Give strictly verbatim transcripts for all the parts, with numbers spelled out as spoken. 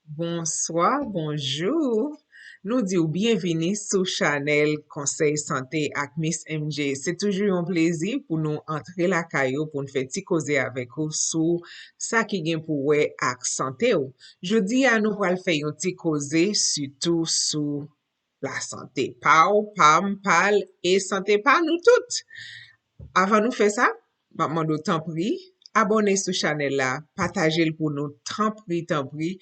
Bonswa, bonjou. Nou di w byenvini sou chanèl Konsèy Sante ak Miss M J. Se toujou yon plezi pou nou antre lakay ou pou n fè ti koze avèk ou sou sa ki gen pou wè ak sante w. Jodi a, nou pral fè yon ti koze sitou sou lasante pa w, pa m, pa l, e sante pa nou tout. Avan nou fè sa, m ap mande w tanpri, abòne sou chanèl la, pataje l pou nou, tanpri, tanpri,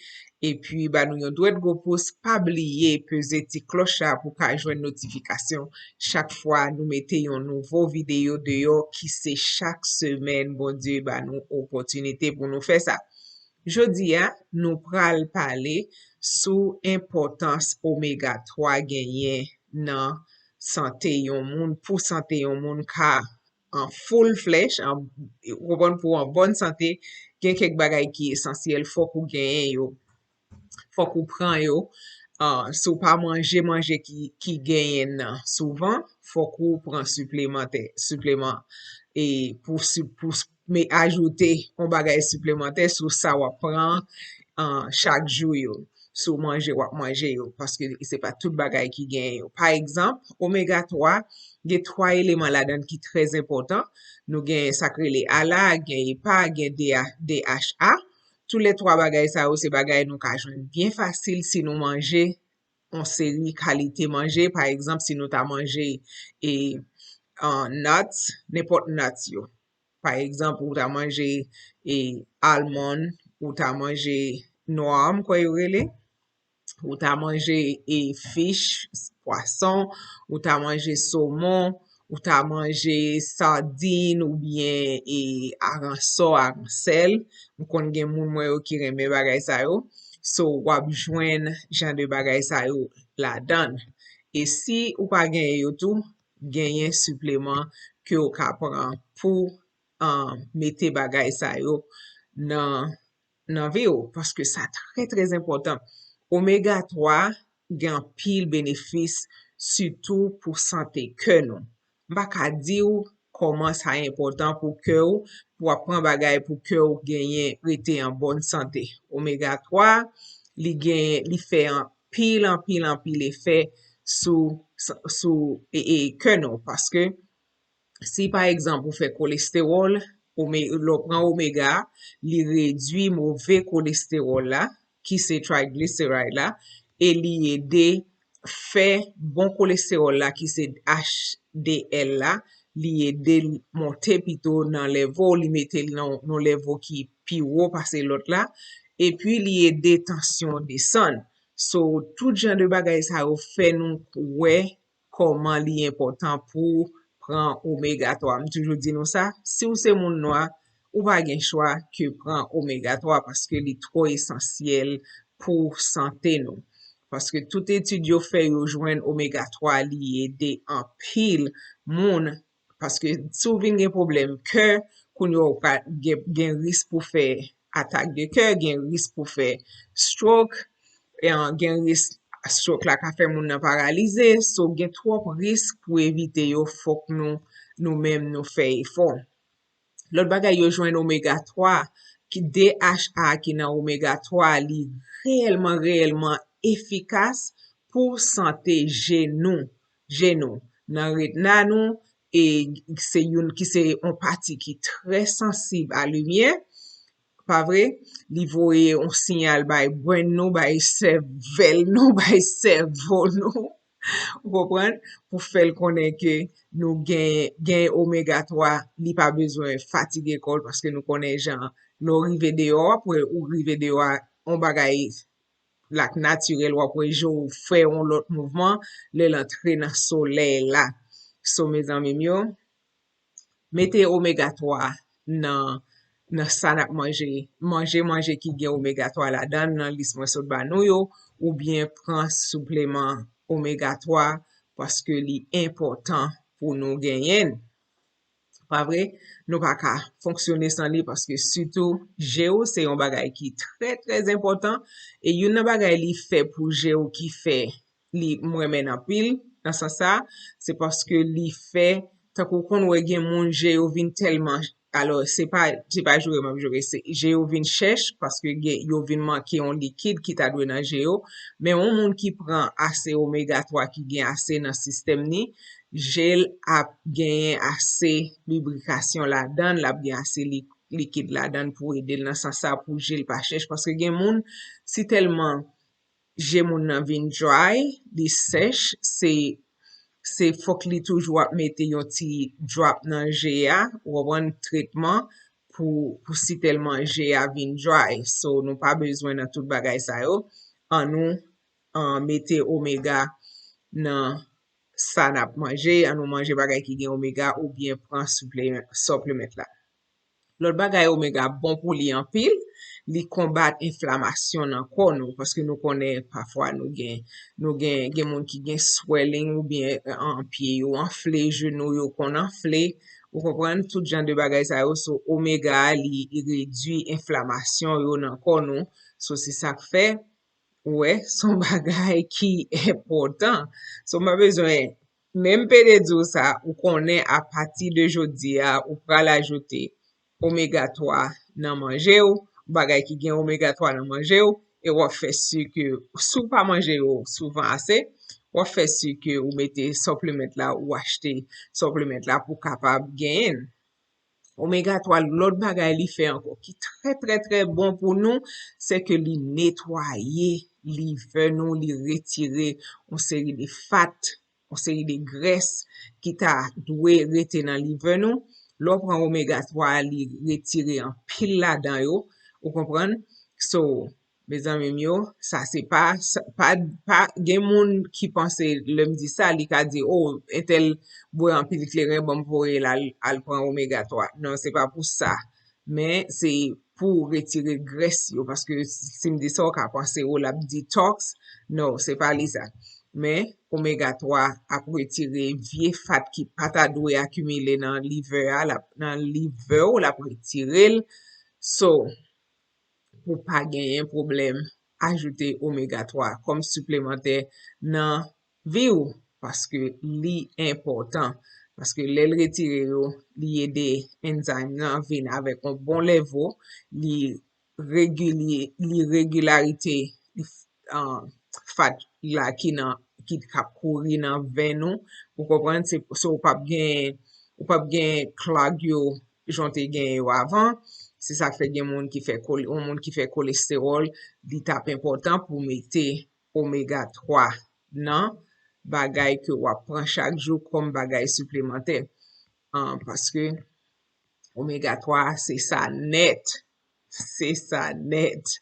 epi ba nou yon dwèt gwo pous, pa bliye peze ti klòch la pou w ka jwenn notifikasyon chak fwa nou mete yon nouvo videyo deyò, ki se chak semèn Bondye ba nou opòtinite pou nou fè sa. Jodi a, nou pral pale sou enpòtans omega twa genyen nan sante yon moun, pou sante yon moun ka an full flèch, an, ou konprann, pou an bòn sante, gen kèk bagay ki esansyèl, fòk ou genyen yo. Fòk ou pran yo. Ah, si w pa manje manje ki, ki genyen nan souvan, fòk ou pran siplemantè, sipleman, e pou, si- pou s- me ajoute yon bagay siplemantè sou sa w ap pran, ah, chak jou yo. Si w manje, w ap manje yo, paske se pa tout bagay ki genyen yo. Pa egzanp, omega twa, gen twa eleman ladan l ki trè enpòtan. Nou gen sa k rele ala, gen epa, gen D H A. Toulètwa bagay sa yo se bagay nou ka jwenn byen fasil si nou manje yon seri kalite manje. Pa egzanp, si nou ta manje, e, ah, nuts, nenpòt nuts yo. Pa egzanp, ou ta manje, e, almond, ou ta manje nwa, m kwè yo rele, ou ta manje, e, fish, pwason, ou ta manje somon, ou ta manje sadin oubyen, e, aransò, aransèl. M konn gen moun mwen yo ki renmen bagay sa yo. So, w ap jwenn jan de bagay sa yo ladan l. E si ou pa genyen yo tou, genyen sipleman ke w ka pran pou, ah, mete bagay sa yo nan, nan vi w, paske sa trè, trè enpòtan. Omega twa gen anpil benefis, sitou pou sante kè nou. M pa ka di w kòman sa enpòtan pou kè w, pou w ap pran bagay pou kè w genyen, rete an bòn sante. Omega twa, li genyen, li fè anpil, anpil, anpil efè sou, sou, e, e, kè nou, paske si, pa egzanp, ou fè kolestewòl, ome-, lè w pran omega, li redui move kolestewòl la, ki se triglyceride la, e li ede fè bon kolestewòl la, ki se H D L la, li ede l monte pito nan level, li mete l nan, nan level ki pi wo pase lòt la, epi li ede tansyon desann. So, tout jan de bagay sa yo fè nou wè kòman li enpòtan pou pran omega twa. M toujou di nou sa, si w se moun nwa, ou pa gen chwa ke pran omega twa paske li twò esansyèl pou sante nou. Paske tout etid yo fè, yo jwenn omega twa li ede anpil moun. Paske si w vin gen pwoblèm kè, kounye a w ka gen, gen risk pou fè atak de kè, gen risk pou fè stroke, e, an, gen risk stroke la ka fè moun nan paralize. So, gen twòp risk pou evite yo, fòk nou, nou menm, nou fè efò. Lòt bagay, yo jwenn omega twa, ki D H A ki nan omega twa, li reyèlman, reyèlman efikas pou sante je nou, je nou, nan retna nou, e se youn ki se yon pati ki trè sansib a limyè, pa vre? Li voye yon siyal bay brenn nou, bay sèvèl nou, bay sèvo nou, ou konprann? Pou fè l konnen ke nou gen, gen omega twa, li pa bezwen fatige kò l, paske nou konnen jan, lè w rive deyò, apre ou rive deyò a, yon bagay lak natirèl, w ap wè je w fè yon lòt mouvman lè l antre nan solèy la. So, mezanmi m yo, mete omega twa nan, nan sa n ap manje. Manje manje ki gen omega twa ladan l, nan lis mwen sot ba nou yo, oubyen pran sipleman omega twa, paske li enpòtan pou nou genyen l. Pa vre? Nou pa ka fonksyone san li, paske sitou je w se yon bagay ki trè, trè enpòtan. E youn nan bagay li fè pou je w ki fè li, m renmen l anpil nan sans sa, se paske li fè, tankou w konn wè gen moun je yo vin tèlman Alò, se pa, se pa joure m ap joure, se je yo vin chèch, paske gen, yo vin manke yon likid ki ta dwe nan je yo. Men yon moun ki pran ase omega twa ki gen ase nan sistèm ni, je l ap genyen ase librikasyon ladan l, l ap gen ase li-, likid ladan l pou ede l nan sans sa pou je l pa chèch. Paske gen moun, si tèlman je moun nan vin dry, li sèch, se, se fòk li toujou ap mete yon ti drop nan je a, ou konprann, tretman pou, pou si tèlman je a vin dry. So, nou pa bezwen nan tout bagay sa yo. Annou, an, mete omega nan sa n ap manje, annou manje bagay ki gen omega oubyen pran supple-, supplement la. Lòt bagay, omega bon pou li anpil, li konbat enflamasyon nan kò nou, paske nou konnen pafwa nou gen, nou gen, gen moun ki gen swelling oubyen, an, pye yo anfle, jenou yo konn anfle, ou konprann, tout jan de bagay sa yo, so omega a, li redui enflamasyon yo nan kò nou, so se sa k fè, ou wè, se yon bagay ki enpòtan. So m pa bezwen, menm pede di w sa, ou konnen apati de jodi a, ou pral ajoute omega twa nan manje w, bagay ki gen omega twa nan manje w, e w ap fè si ke, si w pa manje yo souvan ase, w ap fè si ke ou mete supplement la, ou achte supplement la pou kapab genyen l. Omega twa, lòt bagay li fè ankò ki trè, trè, trè bon pou nou, se ke li netwaye livè nou, li retire yon seri de fat, yon seri de grès ki ta dwe rete nan livè nou. Lè w pran omega twa, li retire anpil ladan yo, ou konprann? So, mezanmi m yo, sa se pa, sa, pa, pa, gen moun ki panse, lè m di sa, li ka di, "O, entèl bwè anpil kleren, ban m voye l al, al pran omega twa." Non, se pa pou sa. Men, se pou retire grès yo, paske si m di sa, w ka panse, "O, l ap detox." Non, se pa li sa. Men, omega twa ap retire vye fat ki pa ta dwe akimile nan livè a, l ap, nan livè w, l ap retire l. So, pou pa genyen pwoblèm, ajoute omega twa kòm siplemantè nan vi w, paske li enpòtan. Paske lè l retire yo, li ede enzyme nan vin avèk yon bon level, li regilye, li regilarite, li, ah, fat la ki nan, ki k ap kouri nan venn nou. Ou konprann? Se, so w p ap gen, ou p ap gen clog yo jan w te gen yo avan. Se sa k fè gen moun ki fè kole-, yon moun ki fè kolestewòl, li t ap enpòtan pou mete omega twa nan bagay ke w ap pran chak jou kòm bagay siplemantè. Ah, paske omega twa se sa nèt. Se sa nèt.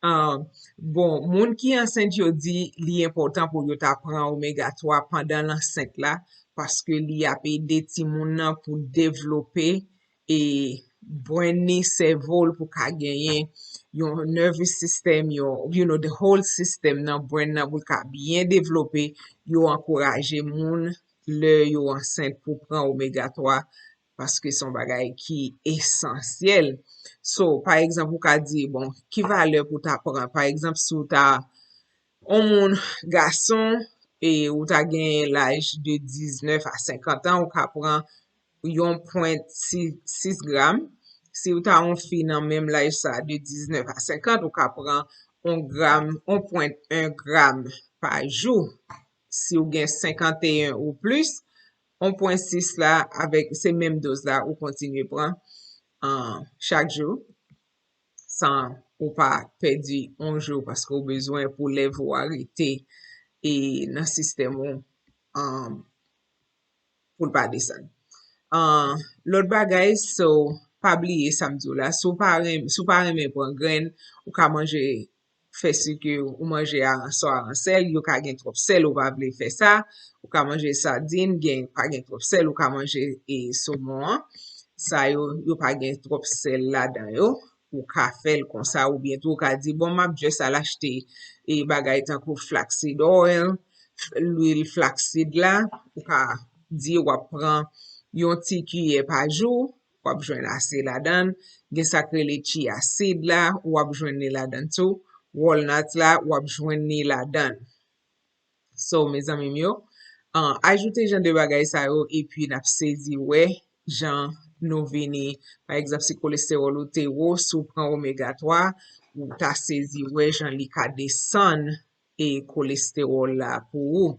Ah, bon, moun ki ansent yo di li enpòtan pou yo ta pran omega twa pandan lansent la, paske li ap ede timoun nan pou devlope e brain ni, sèvo l pou ka genyen yon nervous system, yon, you know, the whole system nan brain nan pou l ka byen devlope. Yo ankouraje moun lè yo ansent pou pran omega twa, paske se yon bagay ki esansyèl. So, pa egzanp, ou ka di, bon, ki valè pou ta pran? Pa egzanp, si w ta, yon moun gason, e ou ta gen laj de diznèf a senkant an, ou ka pran yon pwen sis gram. Si w ta yon fi nan menm laj sa, de diznèf a senkant, ou ka pran yon gram, yon pwen en gram pa jou. Si w gen senkanteyen ou plis, yon pwen sis la, avèk se menm doz la, ou kontinye pran, ah, chak jou, san ou pa pèdi yon jou, paske w bezwen pou level a rete e nan sistèm ou, ah, pou l pa desann. Ah, lòt bagay, so, pa bliye sa m di w la, si w pa renm-, si w pa renmen pran grenn, ou ka manje, fè si ke ou manje aransò, aransèl, yo ka gen twòp sèl, ou pa vle fè sa, ou ka manje sadin, gen, pa gen twòp sèl, ou ka manje, e, somon an. Sa yo, yo pa gen twòp sèl ladan yo. Ou ka fè l konsa, oubyen tou ou ka di, "Bon, m ap just al achte, e, bagay tankou flaxseed oil, lwil flaxseed la." Ou ka di w ap pran yon ti kiyè pa jou, w ap jwenn ase ladan l. Gen sa k rele chia seed la, w ap jwenn li ladan l tou. Walnut la, w ap jwenn li ladan l. So, mezanmi m yo, ah, ajoute jan de bagay sa yo, epi n ap sezi wè jan nou vini, pa egzanp, si kolestewòl ou te wo, si w pran omega twa, ou ta sezi wè jan li ka desann e kolestewòl la pou ou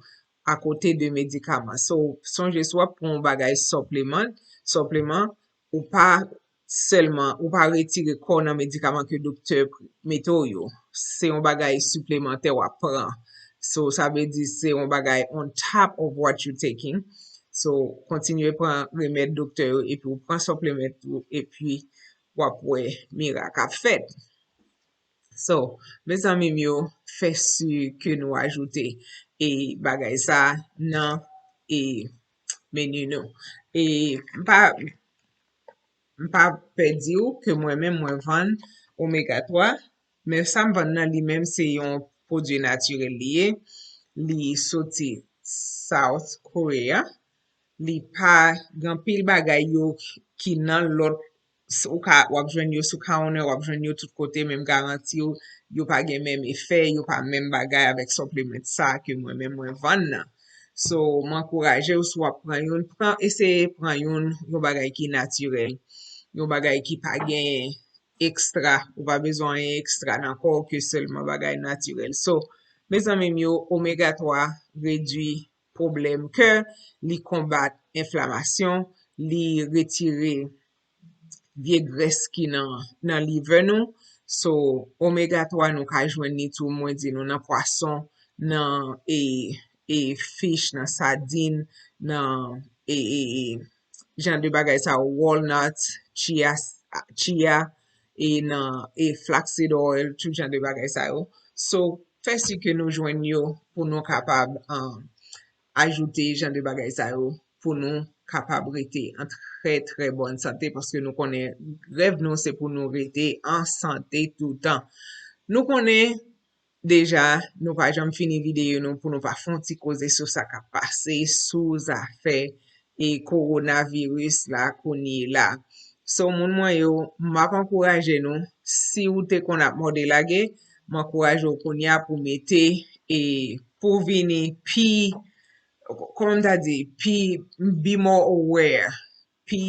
akote de medikaman. So, sonje si w ap pran yon bagay sipleman, sipleman, ou pa sèlman, ou pa retire kò w nan medikaman ke doktè mete w yo. Se yon bagay siplemantè w ap pran. So, sa vle di se yon bagay on top of what you taking. So, kontinye pran remèd doktè yo, epi w pran sipleman tou, epi w ap wè mirak ap fèt. So, mezanmi m yo, fè si ke nou ajoute e bagay sa nan e meni nou. E m pa, m pa pè di w ke mwen menm mwen vann omega twa, men sa m vann nan li menm se yon pwodui natirèl li ye. Li soti South Korea. Li pa gen anpil bagay yo ki nan lòt, ou ka, w ap jwenn yo sou counter, w ap jwenn yo tout kote, men m garanti w, yo pa gen menm efè, yo pa menm bagay avèk sipleman sa ke mwen menm mwen vann nan. So, m ankouraje w, si w ap pran youn, pran, eseye pran youn, yon bagay ki natirèl, yon bagay ki pa gen ekstra, ou pa bezwen anyen ekstra nan kò w ke sèlman bagay natirèl. So, mezanmi m yo, omega twa redui pwoblèm kè, li konbat enflamasyon, li retire vye grès ki nan, nan liver nou. So, omega twa nou ka jwenn li tou, mwen di nou, nan pwason, nan e, e fish, nan sadin, nan e, e, e jan de bagay sa yo, walnut, chia, chia, e nan e flaxseed oil, tout jan de bagay sa yo. So, fè si ke nou jwenn yo pou nou kapab um, ajoute jan de bagay sa yo pou nou kapab rete an trè, trè bòn sante, paske nou konnen rèv nou se pou nou rete an sante toutan. Nou konnen deja, nou pa janm fini videyo nou pou nou pa fè yon ti koze sou sa k ap pase, sou zafè e kowonaviris la kounye la. So, moun mwen yo, m ap ankouraje nou, si ou te konn ap mòde lage, m ankouraje w kounye a pou mete e pou vini pi, kòman m ta di, pi, be more aware, pi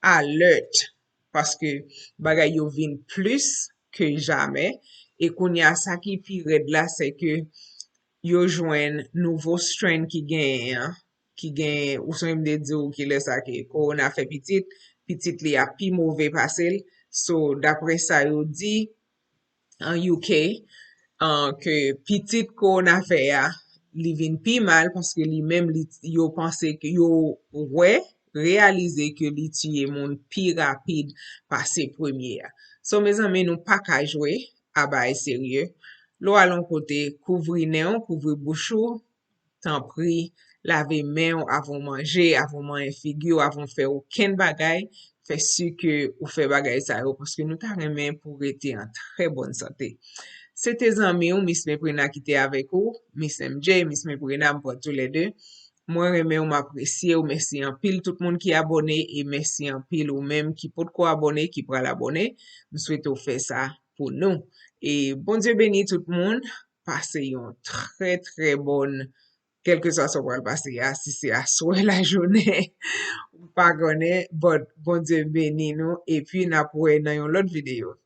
alert, paske bagay yo vin plis ke jamè, e kounye a sa ki pi rèd la, se ke yo jwenn nouvo strain ki genyen an, ki genyen, ou sonje m te di w kilè sa ke kowona fè pitit, pitit li ap pi move pase l. So, daprè sa yo di, an U K, an, ke pitit kowona fè a, li vin pi mal paske li menm, li, yo panse ke, yo wè, reyalize ke li tiye moun pi rapid pase premye a. So, mezanmi, nou pa ka jwe a bagay serye. Lè w al yon kote, kouvri nen w, kouvri bouch ou, tanpri, lave men w avan w manje, avan w manyen figi w, avan w fè okenn bagay, fè si ke ou fè bagay sa yo, paske nou ta renmen pou w rete an trè bòn sante. Se te zanmi w, Miss Meprena ki te avèk ou, Miss M J, Miss Meprena, m pran toulède. Mwen renmen w, m apresye w, mèsi anpil tout moun ki abòne, e mèsi anpil ou menm ki potko abòne, ki pral abòne. M swete w fè sa pou nou. E Bondye beni tout moun, pase yon trè, trè bòn, kèlkeswa sa w pral pase a, si se aswè, lajounen, m pa konnen, but Bondye beni nou, epi n ap wè nan yon lòt videyo.